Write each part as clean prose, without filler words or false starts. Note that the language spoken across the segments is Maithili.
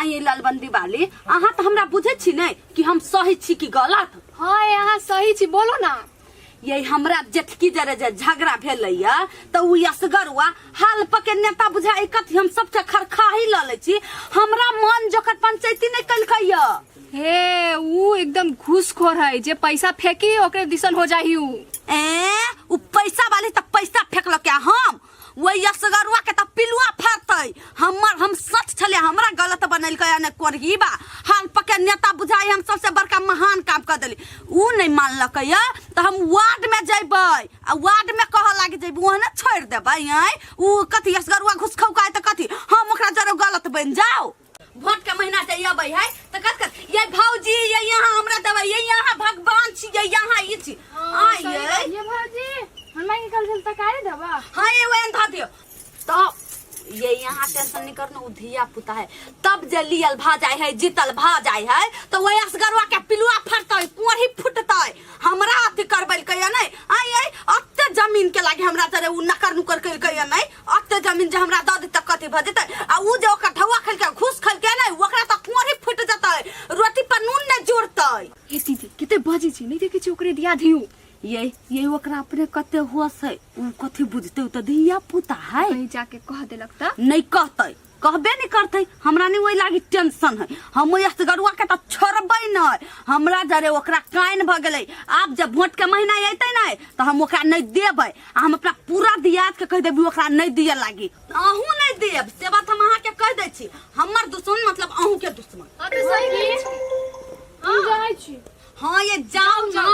आई लालबंदी वाली, अहाँ तऽ हमरा बुझै छी ने कि हम सही छी कि गलत? हाँ यहाँ सही छी, बोलो ना। ये हमरा जेठकी जरे जे झगड़ा भेलैया तऽ उ असगरुआ हाल पके नेता बुझाइ कथी, हम सबके खरखाही लऽ लै छी, हमरा मन जोकर पंचायती नहि केलकैया। हे उ एकदम घूसखोर है, जे पैसा फेंकी ओकरे दिसन हो जाही उ। ए उ पैसा वाली तऽ पैसा फेंकलक, हम वही असगरुआ के तऽ पिलुआ फड़तै। हमर हम सच छले, हमरा गलत बनेलकै ने कोरहीबा हाल पके नेता बुझाइ, हम सबसे बड़का महान काम कर देली। उ नहीं मानलकै या तऽ हम वार्ड में जैबै आ वार्ड में कहऽ लागि जैबै, ओहने छोड़ि देबै। आँय उ कथी असगरुआ घुस खौकाय तऽ कथी हम ओकरा जरे गलत बनि जाउ? वोट के महीना से अबै है तऽ कथ कथ ये भौजी ये यहाँ हमरा देबै, ये यहाँ भगवान छी, ये यहाँ ई छी। आँय ये ये भौजी हमरा के कल चलता काहे देबा? हाँ ये वही धर दियो। तो ये यहाँ टेंशन नहीं करना, उ धिया पुता है, तब जे लियल भा जाय है, जीतल भा जाय है तो वही असगरुआ के पिलुआ फटतै, कोढ़ी फुटतै। हमरा अथी करबेलकै या नहीं? आइ आइ अते जमीन के लागे हमरा तरे उ नकर नुकर केलकै या नहीं? अते जमीन जे हमरा दऽ देतै कथी भऽ जेतै? आ उ जे ओकर ढौआ खेलकै, घूस खेलकै नहीं, ओकरा तऽ कोढ़ी फुटि जेतै, रोटी पर नून नहीं जुड़तै। हे दीदी कते बजै छी, नहीं देखै छी ओकरे दिया धियू। ये ओकरा अपने कते होश है, उ कथी बुझतै, उ तऽ धिया पुता है। कहीं जाके कह देलक तऽ? नहीं कहतै, कहबे नहीं करतै, हमरा नहीं ओहि लागी टेंशन है। हम ओहि असगरुआ के तऽ छोड़बै नहीं, हमरा जरे ओकरा कान भऽ गेलै। आब जब वोट के महीना अयतै नहीं तऽ हम ओकरा नहीं देबै, आ हम अपना पूरा दियाद के कहि देबै ओकरा नहीं दिए लागी। अहूँ नहीं देब से बात हम अहाँके कहि दै छी, हमर दुश्मन मतलब अहूँ के दुश्मन। हाँ तऽ सही कहै छी। हम जाइ छी। हाँ ये जाउ ना,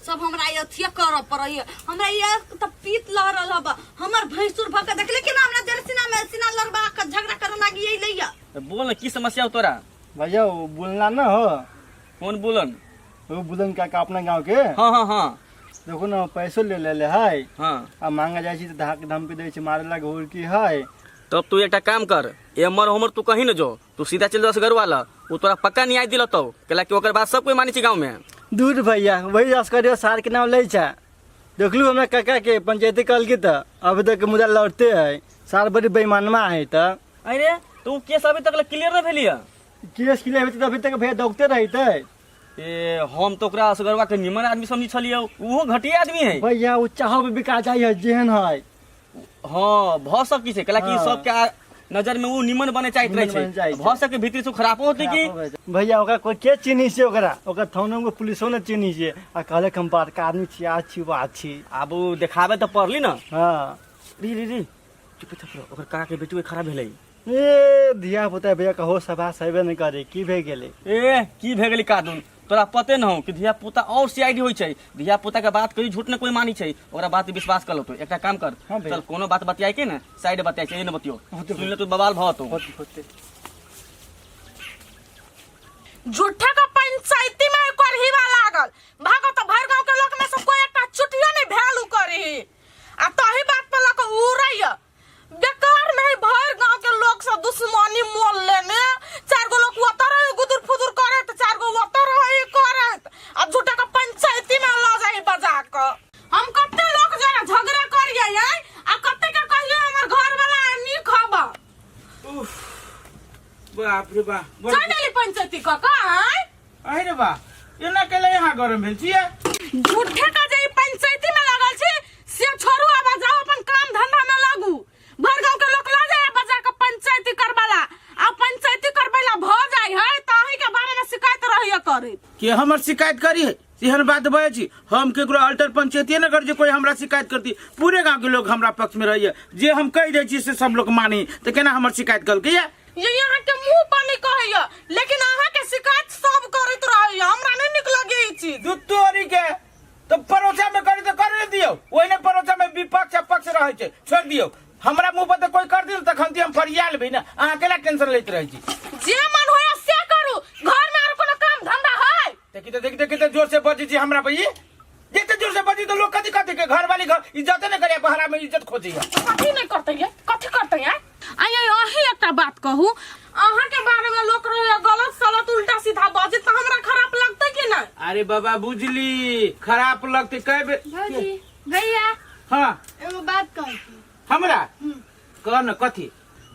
सब हमरा ये अथिये करऽ पड़ैया, हमरा ये तऽ पीत लह रहल हब। हमर भैंसुर भऽ के देखले कि ना हमरा जरे सीना में सीना लड़बा के झगड़ा करऽ लागी अइलैया। तऽ बोल न, की समस्या हो तोरा? भैया वो बोलना ना हो। कौन बोलन? वो बुलन काका अपना गांव के। हाँ हाँ हाँ। देखो ना पैसो ले ले ले है। हाँ। आ मांगा जाइ छी तऽ धाक धमकी दै छै, मारे ला घूर की है। तब तू एकटा काम कर, एमर होमर तू कहीं न जो, तू सीधा चल जा वाला, वो तोरा पक्का न्याय दिलतौ, कैला कि ओकर बात सब कोई मानै छै गाँव में। दूर भैया वही असकरियो सार के नाम लै छै। देखलू हमरा काका के पंचायती कल की तऽ अभी तक मुदा लौटते है, सार बड़ी बेईमानमा है तऽ। अरे तू केस अभी तक क्लियर न भेलिय? केस क्लियर हेतै तऽ अभी तक भैया दौगते रहितै। ए हम तो ओकरा असगरवा के निमन आदमी समझी छलियै, ओहो घटिया आदमी है। भैया वो चाहो पे बिका जाइ है जेहन है। हाँ भ सकी छै, कैला कि सबके नजर में वो निमन बने चाहत रहे निमन बने छै, चाहै छै। भ सके भीतरी से खराबो होते की। खराब हो गए। भैया ओकरा कोई के चिन्ही छै, ओकरा ओकरा थानो में पुलिसो ने चिन्ही छै, आ कहलक हम बड़का आदमी छी, आ छी वो छी। आब उ देखाबे तऽ पड़ली ना। हाँ। रे रे रे चुप चुप रह, ओकर काका के बेटी खराब भेलै। ए धिया पुता भैया कहो सभा सहेबे नहीं करे, की भे गेलै? ए की भे गेलै कादुन, तोरा पते न हो कि धिया पुता और सीआईडी होइ छै, धिया पुता के बात कहियो झूठ न कोई मानी छै, ओकरा बात पे विश्वास कर लतो। एकटा काम कर, हाँ भैया। चल कोनो बात बतियाई के ना साइड बतियाई छै, ए न बतियो, होते। सुन ले तू बवाल भ तो। होते, होते। झूठे का पंचायती में करहीवा लागल भागो तो भर गांव के लोग में से कोई एकटा चुटियो नहीं भेल उ करही, आ तही बात पर लक उड़ैया बेकार में भर गांव के लोग सब दुश्मनी मोल लेने, चार गो लोग ओतऽ रहे गुदुर फुदुर करैत, चार गो ओतऽ रहे करैत, आ झूठे के पंचायती में ल जाई बजा क। हम कते लोग जरा झगड़ा करिए आय, आ कते के कहिए हमर घर वाला नीक हब। उफ, बाप रे बाप, बड़ चल देली पंचायती क का आय? अरे रे बा, एना केले यहाँ गरम भेल छियै? झूठे का जे ई पंचायती में लागल छी से छोड़ू, आब जाओ अपन काम धंधा में लागू। भर गांव के लोग ला जाए बजा के पंचायती करवाला, आ पंचायती करवाला भ जाय है त अहीं के बारे में शिकायत रहिए करे। के हमर शिकायत करी है? एहन बात बजै छी, हम केकरो अल्टर पंचायतीये ने कर जे कोई हमरा शिकायत करती। पूरे गांव के लोग हमरा पक्ष में रहिए, जे हम कह दै छी से सब लोग मानी, त केना हमर शिकायत कलकै या? ये यहाँ के मुंह पर नहीं कहैया, लेकिन अहाँ के शिकायत सब करैत रहैया, हमरा नहीं निक लगे ई चीज। दू तोरी के तो परोसा में करी तो करे दियो, ओहिने परोसा में विपक्ष आ पक्ष रहै छै, छोड़ दियो। हमरा मुंह पर तो कोई कर दिल तखन हम फरिया लेबै ना, अहाँ केला टेंशन लैत रहै छी? जे मन होया से करू, घर में आर कोनो काम धंधा है? देखी तो देखी देखी तो जोर से बजै छी हमरा पर, ई जते जोर से बजी तो लोग कथी कहते के घर वाली घर इज्जत नहीं करे, बहरा में इज्जत खोजी है। कथी नहीं करते ये, कथी करते हैं? आइए अही एकटा बात कहू, अहाँ के बारे में लोग रहे गलत सलत उल्टा सीधा बजे तो हमरा खराब लगते कि नहीं? अरे बाबा बुझली खराब लगते कई बेर। भौजी भैया। हाँ। एगो बात कहू। हमरा कह न कथी?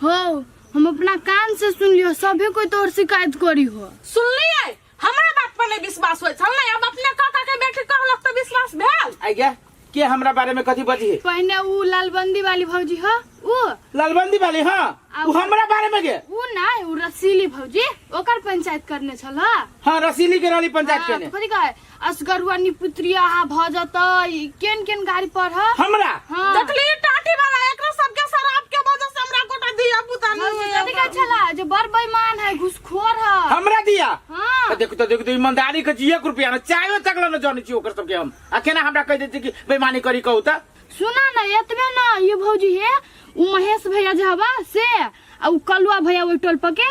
हो हम अपना कान से सुनलियो सभे कोई तोहर शिकायत करी हो। सुनलियै हमरा बात पर नहीं विश्वास होइ छल नहीं अब अपने काका के बेटी कहलक तऽ विश्वास भेल। आई गया के हमरा बारे में कथी बजी है? पहले उ लालबंदी वाली भौजी ह उ लालबंदी वाली हाँ उ हमरा बारे में गे उ ना उ रसीली भौजी ओकर पंचायत करने छल ह। हाँ रसीली के रहली पंचायत हाँ, के तो कथी कहे असगरुआ निपुत्रिया हा भ जतै केन केन गाड़ी पर ह। हमरा हाँ देखली टाटी वाला एकरा सबके शराब के वजह से हमरा गोटा धिया पुता नहीं भौजी होइया। कथी कहे छला जे बड़ बेईमान है घुसखोर है। हमरा दिया हाँ तो देखो तो देखो तो ईमानदारी के एक रुपया ना चायो तक ना जाने छी ओकर सबके हम आ केना हमरा कह देते कि बेईमानी करी कहू त सुना ना एतबे ना ये भौजी हे उ महेश भैया जे हवा से आ उ कलुआ भैया ओहि टोल पर के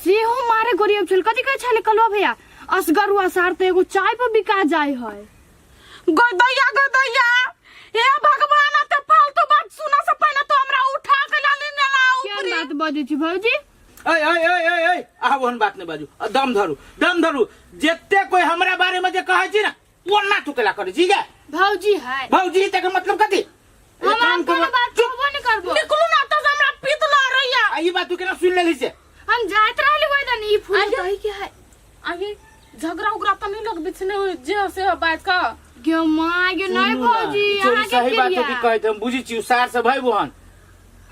सेहो मारे गोरियब छल। कथी कहे छले कलुआ भैया असगरुआ सार त एगो चाय पर बिका जाय है। गोदैया गोदैया हे भगवान अते फालतू बात सुना से पहले तो हमरा उठा के लाली नेला केहन ऊपरी। बात बजै छी भौजी? ऐ ऐ ऐ ऐ ऐ आह ओहन बात नहीं बाजू आ, दम धरू दम धरू जेते कोई हमरा बारे में जे कहै छी ना ओना तू केला करै छी गे भौजी है भौजी तक मतलब कथी? हम काम कोनो करबो। बात कहबो नहीं करबो। निकलू ना तो हमरा पीत लड़ैया। आ ई बात तू केना सुन लेली से? हम जाइत रहली ओहि दिन ई फूल आइए। दही के है। आगे झगड़ा उगड़ा तो नहीं लोग बिछने हुए जे से बात का गे माँ गे नहीं सुनू ना, भौजी ई चोरी अहाँ के सही बात क्रिया। होती कहैत हम बुझी छी सार से भाई बहन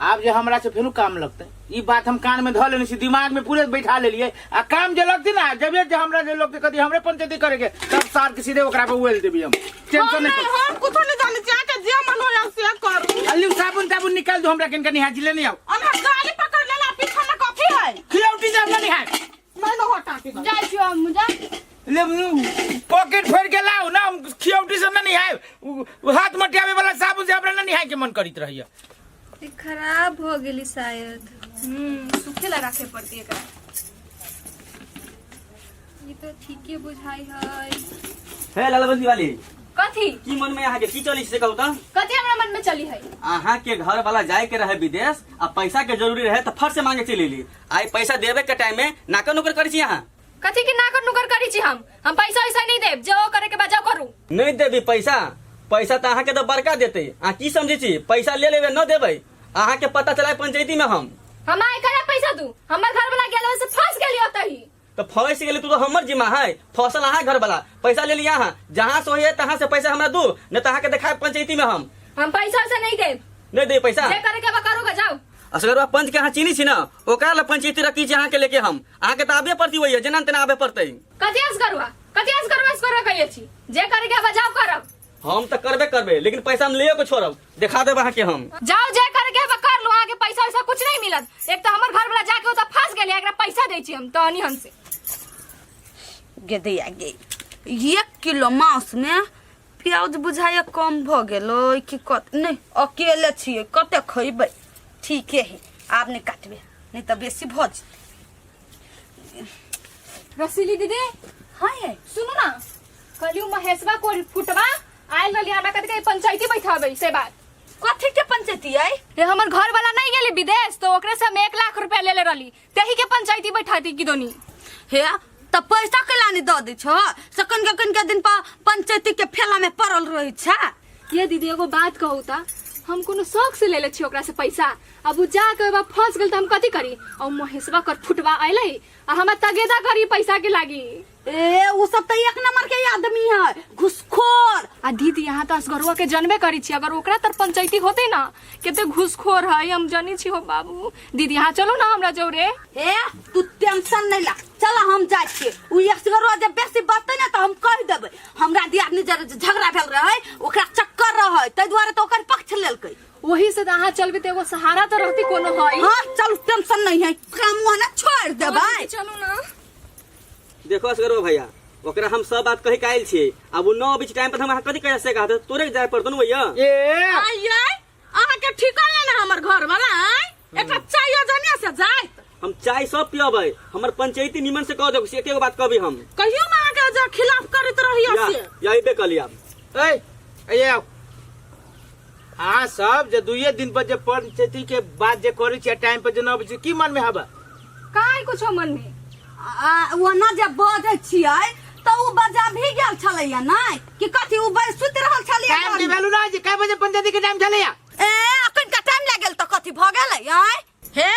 आब जे हमरा से फेरू काम लगतै ई बात हम कान में धऽ लेने छी दिमाग में पूरे बैठा लेलियै आ काम जे लगतै ना जब जे हमरा जे लगतै कथी हमरे पंचायती करे के तब सार के सीधे ओकरा पर उड़ेल देबी हम टेंशन हम नहीं नहीं हम कुछ नहीं जाने छी अहाँके जे मन होया से करू। अल्लू साबुन ताबुन निकाल दो हमरा किनका निहाजी ले नहीं आओ। अना गाली पकड़ लेला पीछा में कथी है? खिलौटी जा हमरा निहार। नहीं न हटा के जाइ छी हम जा। ले पॉकेट फोड़ के लाओ ना हम खिलौटी से ना निहाय हाथ मटियावे वाला साबुन से हमरा ना निहाय के मन करित रहैया। ई खराब हो गेली शायद। सूखे ला राखे पड़ती एकरा। ई तो ठीके बुझाई है। हे लालबंदी वाली कथी की मन में अहाँ के की चली से कहू त? कथी हमरा मन में चली है? अहाँ के घर वाला जाए के रहे विदेश आ पैसा के जरूरी रहे त फट से मांगे चली ली आई पैसा देवे के टाइम में नाकर नुकर करी छी अहाँ। कथी के नाकर नुकर करी छी हम? हम पैसा वैसा नहीं देब जो करे के बा जाओ करू। नहीं देबी पैसा? पैसा त अहाँ के तो बड़का देते अहाँ की समझे छी पैसा ले लेबे न देबै अहाँ के पता चलाए पंचायती में हम। हम आइ करा पैसा दू हमर घर वाला गेल से फंस गेली ओतही। तो फंस गेली तू तो हमर जिम्मा है फसल अहाँ घर वाला पैसा ले लिया अहाँ जहाँ से होइए तहाँ से पैसा हमरा दू नहीं तो अहाँ के देखाए पंचायती में हम। हम पैसा वैसा नहीं देब। नहीं दे पैसा? जे करे के बा करूगा जाओ। असगरवा पंच के अहाँ चीनी छी ना ओकरा ला पंचायती रखी छी अहाँ के लेके हम अहाँ के तो आबे पड़ती वही जेना तेना आबे पड़तै। कथी असगरवा कथी असगरवा असगरवा कहिए छी जे करे के बा जाओ करब। हम तो करबे करबे लेकिन पैसा हम लेयो के छोड़ब देखा देब अहाँ के हम। जाओ जे करे के बा कर लो अहाँ के पैसा वैसा कुछ नहीं मिलत। एक तो हमर घर वाला जाके ओतऽ फंस गेल एकरा पैसा दै छी हम तहनी हमसे। गे दैया गे 1 किलो मांस में प्याज बुझाइए कम भ गेलो कि कत नहीं अकेले छियै कते खइबै ठीके है आब नहीं काटबे नहीं तऽ बेसी भ जेतै। रसीली दीदी हाँ ये सुनू ना कहलियौ महेशवा को फुटवा आयल रहली हमरा कथी कहे पंचायती बैठाबै से बात। कथी के पंचायती आई? ये हमर घर वाला नहीं गेली विदेश तो ओकरे से हम 1 लाख रुपया ले ले रहली तही के पंचायती बैठाती की दोनी। हे त पैसा के लानी the they छ सकन के कन के दिन पर पंचायती के फेला में पड़ल रही छ। ये दीदी एगो बात कहू त हम कोनो शौक से लेले छी ओकरा से पैसा अब उ जा के बा फंस गेल त हम कथी करी? और महेशवा कर फुटवा अइलै आ हमरा तगेदा करी पैसा के लागी। ए उ सब त एक नंबर के आदमी है घुसखोर। आ दीदी यहाँ त असगरुआ के जनबे करी छी अगर ओकरा तर पंचायती होते ना केते घुसखोर है हम जानी छी हो बाबू। दीदी यहाँ चलो ना हमरा जौरे। ए तू टेंशन नहीं ला चल हम जाय छी उ असगरुआ जब बेसी बजतै ना त हम कह देबै हमरा दियादनी जरे जे झगड़ा भेल रहै ओकरा चक्कर रहै तै दुआरे त ओकर पक्ष लेलकै। वही से त अहाँ चलबी त एगो सहारा त रहती कोनो है। हाँ चलू टेंशन नहीं है काम मुँह ना छोड़ देबै। चलू ना। देखो असगरुआ भैया ओकरा हम सब बात कहि के आयल छियै आब उ न अबै छै टाइम पर हम अहाँ कथी कहि सकै हत तोरे जाय पड़तौ ने भैया। ए आइयै अहाँ के ठिकाना ना हमर घर वाला आइ एकटा चाय जनिया से जाइत। हम चाय सब पियबै हमर पंचायती निमन से कह देब से एकेगो बात कहबी हम। कहियो ना अहाँ के जे खिलाफ करैत रहियो या से। या अइबे कली आब। ए ए आओ अहाँ सब जे दुइये दिन पर जे पंचायती के बात जे करै छियै टाइम पर जे न अबै छै की मन में हबा? काहे कुछो मन में? ओना जे बजै छियै त उ बजा भी गेल छलैया नै कि कथी उ बज सुति रहल छलैया टाइम के घरमे। वैल्यू ना जे कै बजे पंचायती के टाइम छलैया? ए अखन का टाइम लागल त कथी भ गेलै आय? हे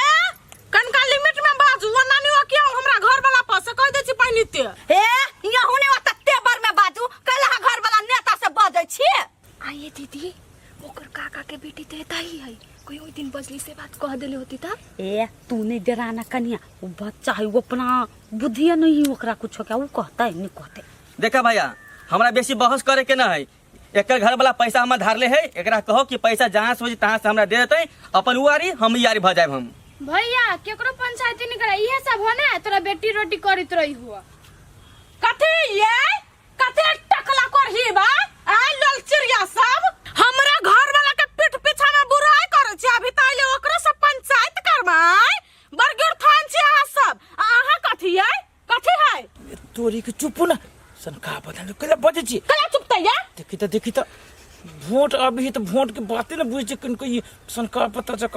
कनका लिमिट में बाजू वो नानी ओ किया हमरा घर वाला पर से कह दै छी पहिनी ते। ए यहू ने ओत तेबर में बाजू कल घर वाला नेता से बजै छी। आइए दीदी, ओकर काका के बेटी तो एता ही है, कोई ओइ दिन बजली से बात कह देले होती त। ए तू नहीं डराना कनिया, वो बच्चा है, वो अपना बुद्धि नहीं है ओकरा कुछ क्या वो कहता है नहीं कहते। देखा भैया, हमरा बेसी बहस करे के न है। एकर घर वाला पैसा हमरा धारले है, एकरा कहो कि पैसा जहाँ से हो तहाँ से हमरा दे देते, अपन उ आरी हम ई आरी भ जाएब हम। भैया केकरो पंचायती नहीं करा, इहे सब हो ना तोरा बेटी रोटी करत रही हुआ। कथी ये कथी टकला करही बा आइ लल चिड़िया सब हमरा घर वाला के पीठ पीछा में बुराई करे छी, अभी त अइले ओकरो से पंचायत करबाई। बड़ गिरथान छी अहाँ सब, आ अहाँ कथी है कथी है? तोरी के चुप ना सनका बदल केला बजै छी। कला चुपतै या? देखी त, देखी त वोट अभी त वोट के बाते न बुझै छै किनको, ई सनका पता जक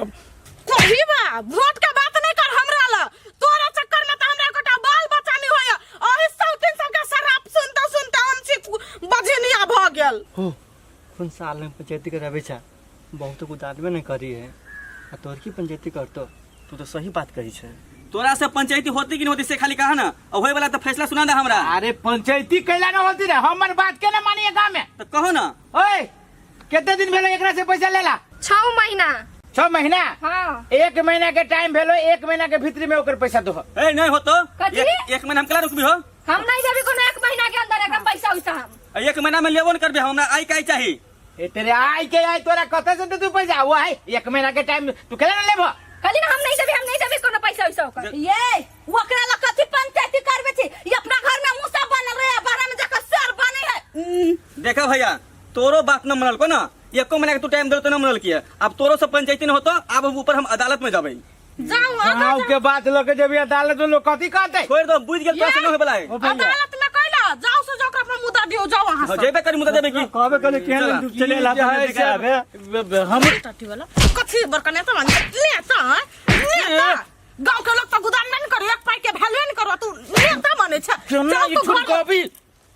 कही बा वोट के बात नहीं कर हमरा ल, तोरा चक्कर में त हमरा एकोटा बाल बच्चा नहीं होया। अही सब तीन सब के शराब सुनते सुनते हम छी बझनिया भ गेल। हो कोन साल में पंचायती कराबे छा, बहुत गुदानबे न करी है आ तोहर की पंचायती करतो। तू तो सही बात कही छे, तोरा से पंचायती होती कि नहीं होती से खाली कहा ना, और होए वाला तो फैसला सुना दे हमरा। अरे पंचायती कैला ना होती रे, हमर बात के ना मानिए गांव में। तो कहो ना। ओए कितने दिन भेलो एकरा से पैसा लेला? 6 महीना। 6 महीना? हाँ। 1 महीना के टाइम भेलो, 1 महीना के भीतर में ओकर पैसा दो। ए नहीं होतो। कथी? एक महीना हम केला रुकबी हो? हम नहीं देबी कोनो 1 महीना के अंदर एकरा पैसा उसा हम। 1 महीना में लेबो न करबे, हमरा आई के आई चाही। ए तेरे आई के आई तोरा कते से तू पैसा वो आई 1 महीना के टाइम तू केला ना लेबो? कहली ना हम नहीं देबी, हम नहीं देबी कोनो पैसा उसा ओकर। ये ओकरा ला कथी पंचायती करबे छी, ये अपना घर में मूसा बनल रहे, बाहर में जाकर शेर बने है। देखा भैया तोरो बात न मनल को ना, एको महीना के तू टाइम दे तो न मनल किया, अब तोरो से पंचायती न होतो, अब हम ऊपर हम अदालत में जाबे। जाओ गांव के बात लोग जब अदालत में लोग कथी कहते? छोड़ दो, बुझ गेल तोरा से न होय वाला है। ओ भैया। अदालत में कैला जाओ से जाओ अपना मुद्दा दियो, जाओ वहां हाँ, से। जेबे करी मुद्दा देबे की? कहबे करी केहन चला। दुख चले ला जे है पंचायती कराबे। हम टट्टी वाला कथी बड़का नेता बन नेता नेता गांव के लोग तो गुदान नहीं करो, एक पाई के वैल्यू नहीं करो, तू नेता बने छे। केना चल ई तू घर ठुनकबी?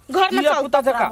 घर में धिया चल। पुता जका।